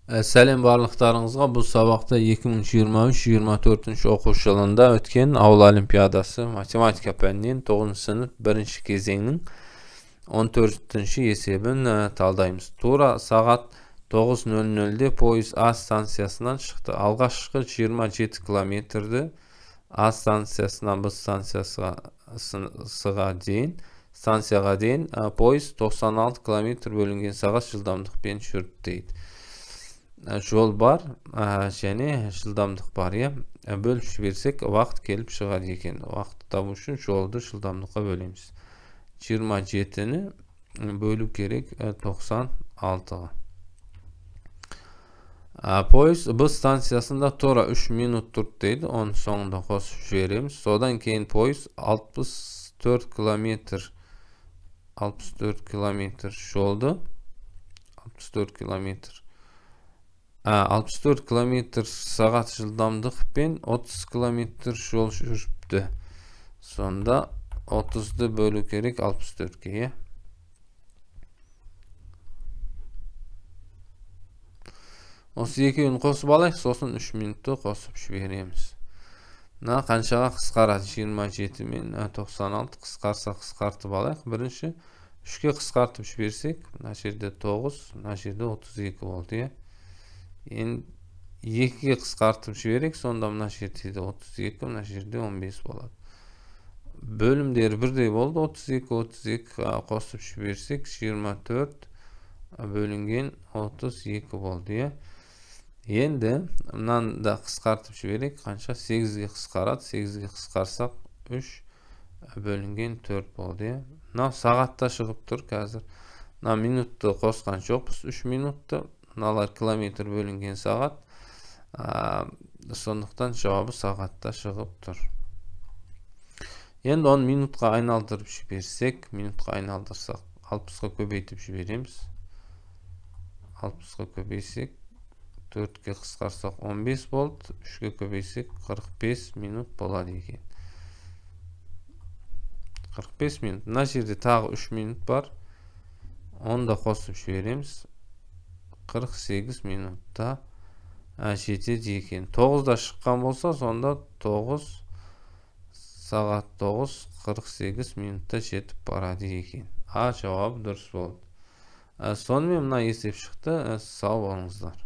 Сәлем барлықтарыңызға. Бұл сабақта 2023-24 оқу жылында өткен ауыл олимпиадасы математика пәнінен 9 сынып 1 кезеңнің 14-ші есебін талдаймыз. Тура сағат 9:00-де пойыз А станциясынан шықты. Алғашқы 27 километрді А станциясынан Б станциясыға дейін, пойыз 96 километр бөлінген сағат жылдамдықпен жүрді дейді. Жол бар және жылдамдық бар, иә. Бөліп жіберсек, уақыт келіп шығады екен. Уақытты табу үшін жолды жылдамдыққа бөлеміз. 27-ні бөлу керек 96-ға. Пойыз Б станциясында тура 3 минут тұрды дейді. Оның соңында қосып жібереміз. Содан кейін пойыз 64 километр жолды 64 километр 64 километр сағат жылдамдықпен 30 километр жол жүріпті. Сонда 30-ды бөлу керек 64-ке, иә. Осы екеуін қосып алайық, сосын 3 минутты қосып жібереміз. Мына қаншаға қысқарады? 27 мен 96 қысқарса қысқартып алайық. Бірінші 3-ке қысқартып жіберсек, мына жерде 9, мына жерде 32 болды, иә. Енді 2-ге қысқартып жіберек, сонда мына жерде 32, мына жерде 15 болады. Бөлімдері бірдей болды, 32, 32 қосып жіберсек, 24 бөлінген 32 болды, иә. Енді мынаны да қысқартып жіберек, қанша? 8-ге қысқарады, 8-ге қысқарсақ 3 бөлінген 4 болды, иә. Мынау сағатта шығып тұр қазір. Мына минутты қосқан жоқпыз, 3 минутты. Мыналар километр бөлінген сағат, сондықтан жауабы сағатта шығып тұр. Енді оны минутқа айналдырып жіберсек, минутқа айналдырсақ 60-қа көбейтіп жібереміз. 60-қа көбейсек, 4-ке қысқарсақ 15 болды, 3-ке көбейсек 45 минут болады екен. 45 минут. Мына жерде тағы 3 минут бар. Оны да қосып жібереміз. 48 минутта жетеді екен. 9-да шыққан болса, сонда 9 сағат 9 48 минутта жетіп барады екен. А жауабы дұрыс болды. Сонымен мына есеп шықты. Сау болыңыздар.